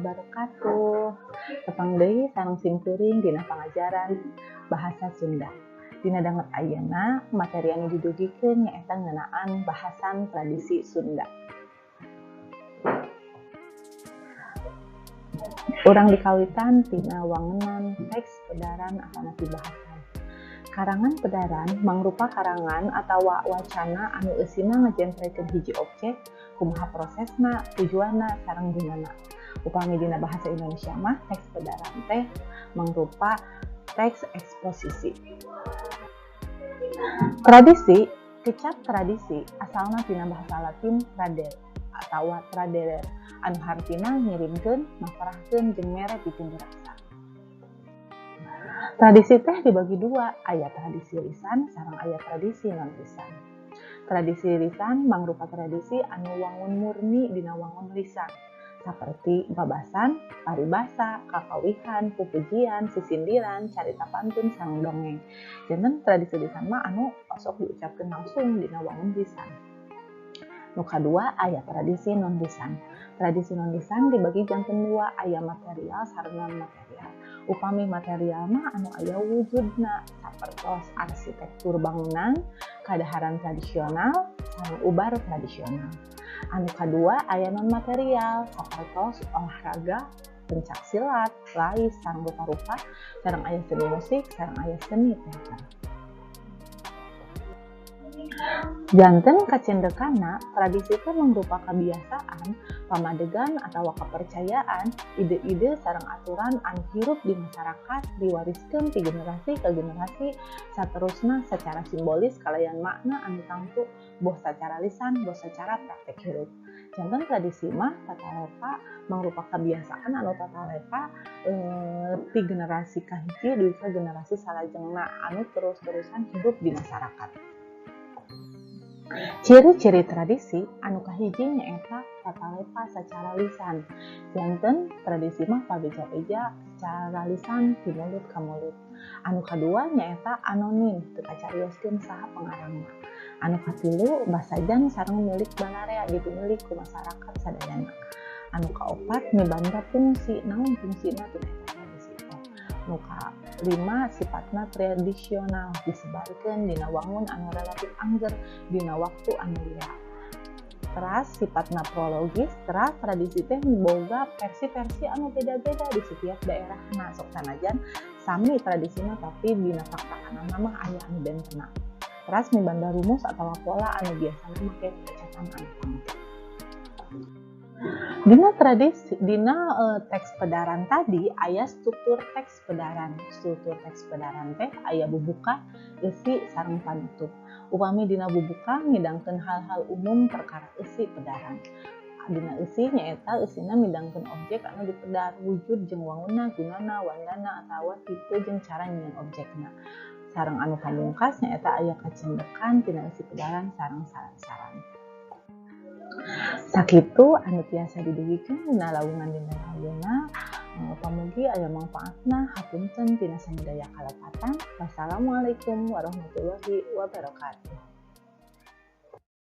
Wabarakatuh. Tepang deui sareng simkuring dina pangajaran bahasa Sunda. Dina danget ayeuna materi anu didugikeun nyaeta ngeunaan bahasan tradisi Sunda. Urang dikawitan tina wangenan teks pedaran atanapi bahasan. Karangan pedaran mangrupa karangan atawa wacana anu eusina ngajentrekeun hiji objek, kumaha prosesna, tujuanna, sareng gunana. Upami dina bahasa Indonesia mah teks pedaran teh mangrupa teks eksposisi. Tradisi, kecap tradisi asalna tina bahasa Latin tradere atawa traderer anu hartina ngirimkeun, masrahkeun jeung mere pikeun dirasa. Tradisi teh dibagi dua, aya tradisi lisan sareng aya tradisi non lisan. Tradisi lisan mangrupa tradisi anu wangun murni dina wangun lisan, saperti babasan, paribasa, kakawihan, pupujian, sisindiran, carita pantun, sareng dongeng. Janten tradisi lisan mah anu osok diucapkeun langsung dina wangun lisan. Nu kadua aya tradisi non lisan. Tradisi non lisan dibagi janten dua, aya material sareng non material. Upami material mah anu aya wujudna sapertos arsitektur bangunan, kadaharan tradisional, sareng ubar tradisional. Anu kadua aya non material sapertos olahraga, pencak silat, lais, sareng rupa-rupa, sareng aya seni musik, sareng aya seni teater. Janten kacendekana tradisi teh mangrupa kabiasaan, pamadegan atawa kapercayaan, ide-ide sareng aturan anu hirup di masyarakat diwariskeun ti generasi ke generasi saterusna secara simbolis kalayan makna anu tangtu boh sacara lisan boh sacara praktek hirup. Janten tradisi mah tatalepa mangrupa kabiasaan anu tatalepa ti generasi kahiji dugi ka generasi salajengna anu terus-terusan hirup di masyarakat. Ciri-ciri tradisi anu kahiji nyaeta tatalepa sacara lisan. Janten tradisi mah pabeja-beja secara lisan ti mulut ka mulut. Anu kadua nyaeta anonim, teu kacarioskeun saha pengarangna. Anu katilu basajan sareng milik balarea dipimilik ku masyarakat sadayana. Anu kaopat mibanda fungsi, naon fungsina tina eta tradisi teh. Nu kalima sifatna tradisional, disebarkeun dina wangun anu relatif angger dina waktu anu lila. Teras sifatna prologis, teras tradisi teh miboga versi-versi anu beda-beda di setiap daerahna. Sok sanajan sami tradisina tapi dina praktakanana mah aya anu bentena. Teras mibanda rumus atawa pola anu biasana make pecatan anu tangtu. Dina tradisi, dina teks pedaran tadi aya struktur teks pedaran. Struktur teks pedaran teh aya bubuka, eusi sareng panutup. Upami dina bubuka midangkeun hal-hal umum perkara eusi pedaran. Dina eusi nyaeta eusina midangkeun objek anu dipedar, wujud jeung wangunna, gunana, wandana atawa tipe jeung cara nyieun objekna. Sareng anu pamungkas nyaeta aya kacendekan tina eusi pedaran sareng saran-saran. Sakitu anu tiasa didugikeun dina lawungan dinten ayeuna. Pamugi aya mangpaatna, hapunten tina samudaya kalepatan. Wassalamualaikum warahmatullahi wabarakatuh.